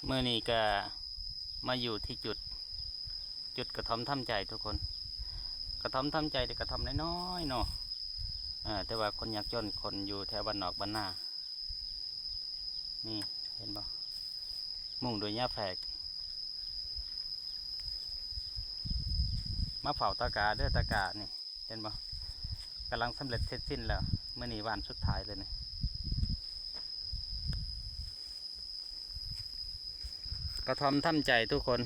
ມື້ນີ້ກໍມາຢູ່ທີ່ຈຸດ ຈຸດກະທ່ອມທຳໃຈທຸກຄົນ. ກະທ່ອມທຳໃຈ ແຕ່ກະທ່ອມນ້ອຍໆເນາະ ເອີ ແຕ່ວ່າຄົນຍາກຈົນ ຄົນຢູ່ແຖວບ້ານນອກບ້ານນາ ນີ້ເຫັນບໍ່ ມຸງດ້ວຍຫຍ້າແຝກ. ມາເຝົ້າຕາກາເດີ ຕາການີ້ ເຫັນບໍ່ ກຳລັງສຳເລັດເສັດສິ້ນແລ້ວ. ມື້ນີ້ວັນສຸດທ້າຍເລີຍນີ້ ກະທ່ອມທຳໃຈທຸກຄົນ.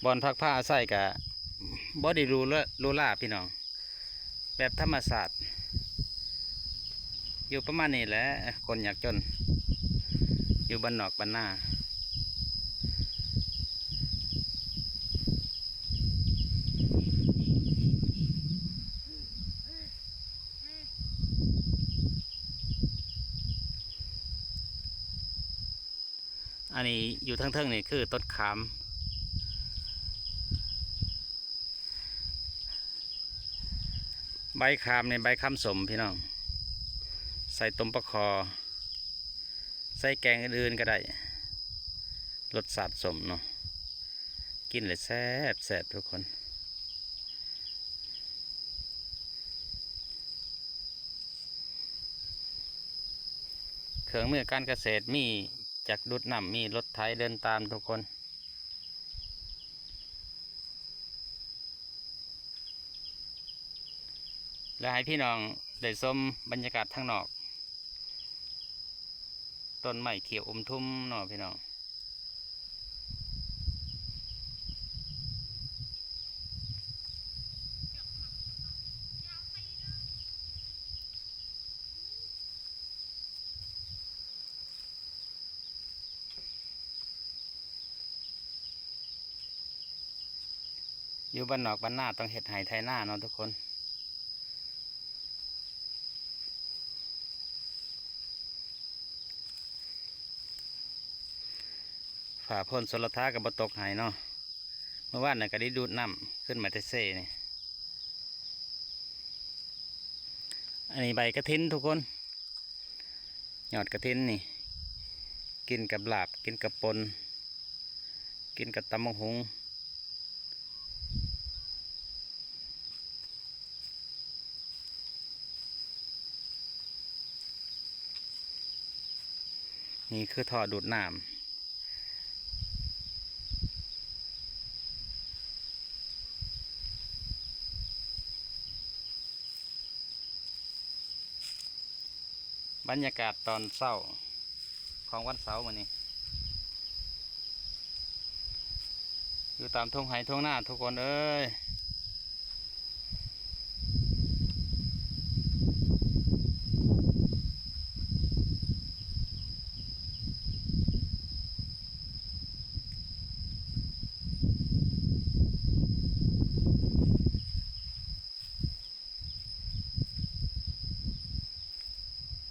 ບ່ອນພັກພາອາໄສກະບໍ່ໄດ້ຫຼູຫຼາ ຫຼູຫຼາພີ່ນ້ອງ ແບບທຳມະຊາດ ຢູ່ປະມານນີ້ແຫຼະ ຄົນຍາກຈົນ ຢູ່ບ້ານນອກບ້ານນາ. ອັນນີ້ຢູ່ເທິງໆນີ້ຄືຕົ້ນຂາມ ໃບຂາມນີ້ ໃບຂາມສົ້ມພີ່ນ້ອງ ໃສ່ຕົ້ມປາຄໍ່ ໃສ່ແກງອື່ນໆກໍໄດ້ ລົດຊາດສົ້ມເນາະ ກິນແລ້ວແຊບໆທຸກຄົນ. ເຄື່ອງມືການກະເສດມີຈັກດູດນ້ຳ ມີລົດໄຖເດີນຕາມທຸກຄົນ ແລະໃຫ້ພີ່ນ້ອງໄດ້ຊົມບັນຍາກາດທາງນອກ ຕົ້ນໄມ້ຂຽວອຸ່ມທຸ່ມເນາະພີ່ນ້ອງ. ຢູ່ບ້ານນອກບ້ານນາຕ້ອງເຮັດໄຮ່ໄຖນາເນາະທຸກຄົນ. ຟ້າຝົນຊົນລະທາກໍບໍ່ຕົກໃຫ້ເນາະ ເມື່ອວານນີ້ກໍໄດ້ດູດນ້ຳຂຶ້ນມາແຕ່ເຊນີ້. ອັນນີ້ໃບກະຖິນທຸກຄົນ ຍອດກະຖິນນີ້ ກິນກັບລາບ ກິນກັບປົ່ນ ກິນກັບຕຳບັກຫຸ່ງ. ນີ້ຄືທໍ່ດູດນ້ຳ. ບັນຍາກາດຕອນເຊົ້າຂອງວັນເສົາມື້ນີ້ ຢູ່ຕາມທົ່ງໄຮ່ທົ່ງນາທຸກຄົນເອີຍ.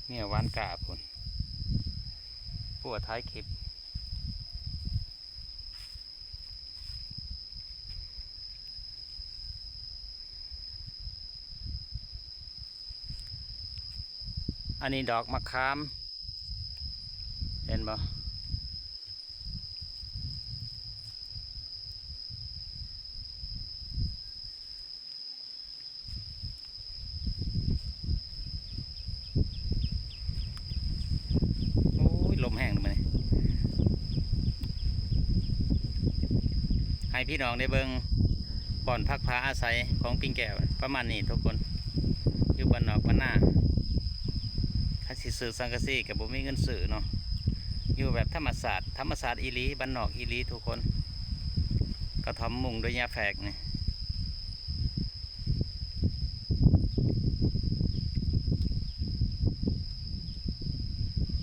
ເມຍຫວານກ້າພຸ້ນ ຜົວຖ່າຍຄລິບ. ອັນນີ້ດອກມະຂາມ ເຫັນບໍ່? ໂອ້ຍ ລົມແຮງເດ້ມື້ນີ້. ໃຫ້ພີ່ນ້ອງໄດ້ເບິ່ງບ່ອນພັກພາອາໄສຂອງປິງແກ້ວປະມານນີ້ທຸກຄົນ ຢູ່ບ້ານນອກບ້ານນາ. ຄັນຊິຊື້ສັງກະສີກໍບໍ່ມີເງິນຊື້ເນາະ ຢູ່ແບບທຳມະຊາດ ທຳມະຊາດອີ່ຫຼີ ບ້ານນອກອີ່ຫຼີທຸກຄົນ. ກະທ່ອມມຸງດ້ວຍຫຍ້າແຝກນີ້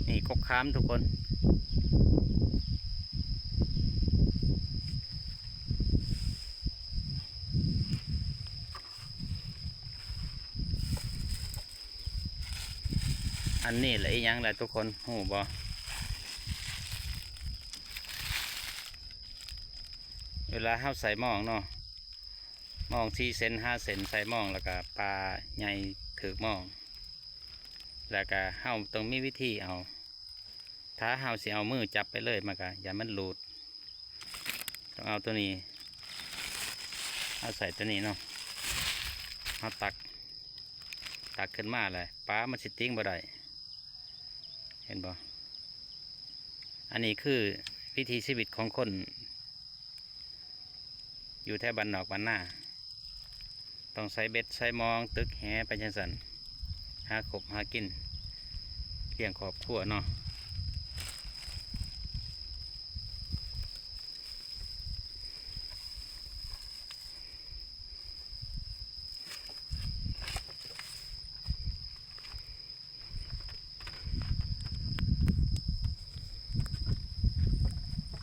ນີ້ກົກຂາມທຸກຄົນ. ອັນນີ້ລະອີ່ຫຍັງລະທຸກຄົນຮູ້ບໍ່? ເວລາເຮົາໃສ່ມອງເນາະ ມອງສີ່ເຊັນ ຫ້າເຊັນ ໃສ່ມອງ ແລ້ວກະປາໃຫຍ່ຖືກມອງ ແລ້ວກະເຮົາຕ້ອງມີວິທີເອົາ ຖ້າເຮົາຊິເອົາມືຈັບໄປເລີຍ ມັນກະຢ້ານມັນຫຼຸດ. ຕ້ອງເອົາໂຕນີ້ ເອົາໃສ່ໂຕນີ້ເນາະ ເຮົາຕັກ ຕັກຂຶ້ນມາແລ້ວ ປາມັນຊິຕິງບໍ່ໄດ້ ເຫັນບໍ່? ອັນນີ້ຄືວິຖີຊີວິດຂອງຄົນ ຢູ່ແຖວບ້ານນອກບ້ານນາ ຕ້ອງໃສ່ເບັດໃສ່ມອງ ຕຶກແຫໄປຈັ່ງຊັ້ນ ຫາຄົບຫາກິນ ລ້ຽງຄອບຄົວເນາະ.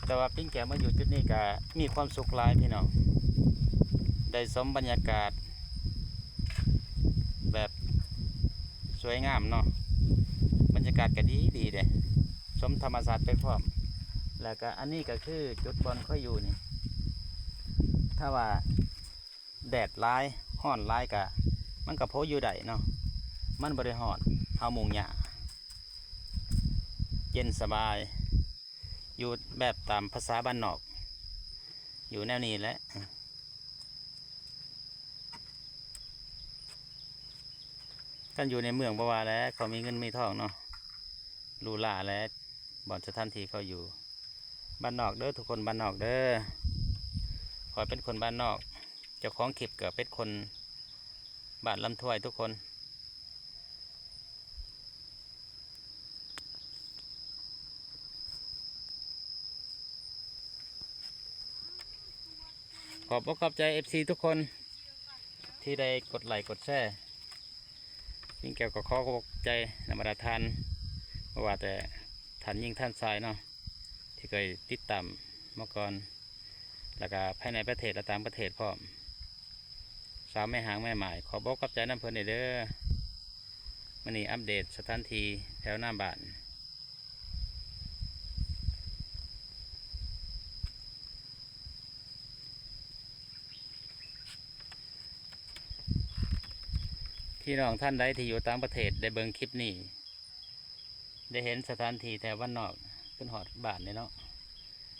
ແຕ່ວ່າປິງແກວມາຢູ່ຈຸດນີ້ກະມີຄວາມສຸກຫຼາຍພີ່ນ້ອງ ໄດ້ຊົມບັນຍາກາດແບບສວຍງາມເນາະ ບັນຍາກາດກະດີດີເດ້ ຊົມທຳມະຊາດໄປພ້ອມ. ແລ້ວກະອັນນີ້ກະຄືຈຸດບ່ອນຂ້ອຍຢູ່ນີ້ ຖ້າວ່າ ແດດຫຼາຍ ຮ້ອນຫຼາຍກະ ມັນກະພໍຢູ່ໄດ້ເນາະ ມັນບໍ່ໄດ້ຮ້ອນ ເຮົາມຸງຫຍ້າ ເຢັນສະບາຍ ຢູ່ແບບຕາມພາສາບ້ານນອກ ຢູ່ແນວນີ້ແຫຼະ. ຄັນຢູ່ໃນເມືອງບໍ່ວ່າແຫຼະ ເຂົາມີເງິນມີທອງເນາະ ຫຼູຫຼາແຫຼະ ບ່ອນສະຖານທີ່ເຂົາຢູ່. ບ້ານນອກເດີທຸກຄົນ ບ້ານນອກເດີ ຂ້ອຍເປັນຄົນບ້ານນອກ ເຈົ້າຂອງຄລິບກະເປັນຄົນບ້ານລຳຖ້ວຍທຸກຄົນ. ຂອບອົກຂອບໃຈເອັຟຊີທຸກຄົນ ທີ່ໄດ້ກົດໄລ້ກົດແຊ. ຍິງແກ້ວກໍຂໍຂອບໃຈນຳບັນດາທ່ານ ບໍ່ວ່າແຕ່ທ່ານຍິງທ່ານຊາຍເນາະ ທີ່ເຄີຍຕິດຕາມມາກ່ອນ ແລ້ວກະພາຍໃນປະເທດ ແລະ ຕ່າງປະເທດພ້ອມ. ສາວແມ່ຮ້າງແມ່ໝ້າຍ ຂອບອົກຂອບໃຈນຳເພິ່ນເດີ. ມື້ນີ້ອັບເດດສະຖານທີ່ແຖວໜ້າບ້ານ. ພີ່ນ້ອງທ່ານໃດທີ່ຢູ່ຕ່າງປະເທດໄດ້ເບິ່ງຄລິບນີ້ ໄດ້ເຫັນສະຖານທີ່ແຖວບ້ານນອກ ຂຶ້ນຮອດບ້ານເດ້ເນາະ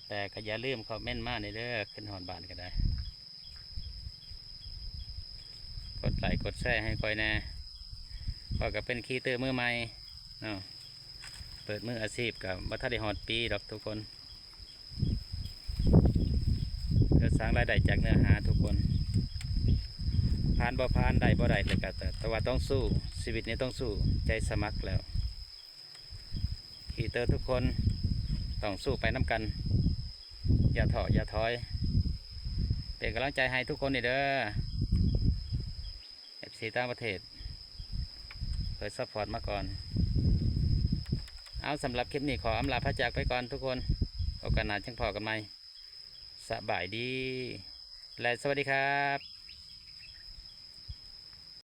ແຕ່ກໍຢ່າລືມຄອມເມັນມາແດ່ເດີ ຂຶ້ນຮອດບ້ານກໍໄດ້. ກົດໄລ້ກົດແຊໃຫ້ຂ້ອຍແດ່. ຂ້ອຍກໍເປັນຄຣີເອເຕີມືໃໝ່ເນາະ ເປີດມືອາຊີບກໍບໍ່ທັນໄດ້ຮອດປີດອກທຸກຄົນ. ເພື່ອສ້າງລາຍໄດ້ຈາກເນື້ອຫາທຸກຄົນ ຜ່ານບໍ່ຜ່ານ ໄດ້ບໍ່ໄດ້ ແລ້ວກໍ ແຕ່ ແຕ່ວ່າຕ້ອງສູ້ ຊີວິດນີ້ຕ້ອງສູ້ ໃຈສະໝັກແລ້ວ. ຄຣີເອເຕີທຸກຄົນຕ້ອງສູ້ໄປນຳກັນ ຢ່າທໍ້ຢ່າຖອຍ ເປັນກຳລັງໃຈໃຫ້ທຸກຄົນນີ້ເດີ. ເອັຟຊີຕ່າງປະເທດ ເພິ່ນຊັບພອດມາກ່ອນ. ເອົາ ສຳລັບຄລິບນີ້ຂໍອຳລາພາຈາກໄປກ່ອນທຸກຄົນ ໂອກາດໜ້າຈຶ່ງພໍ້ກັນໃໝ່. ສະບາຍດີ ແລະ ສະຫວັດດີຄັບ.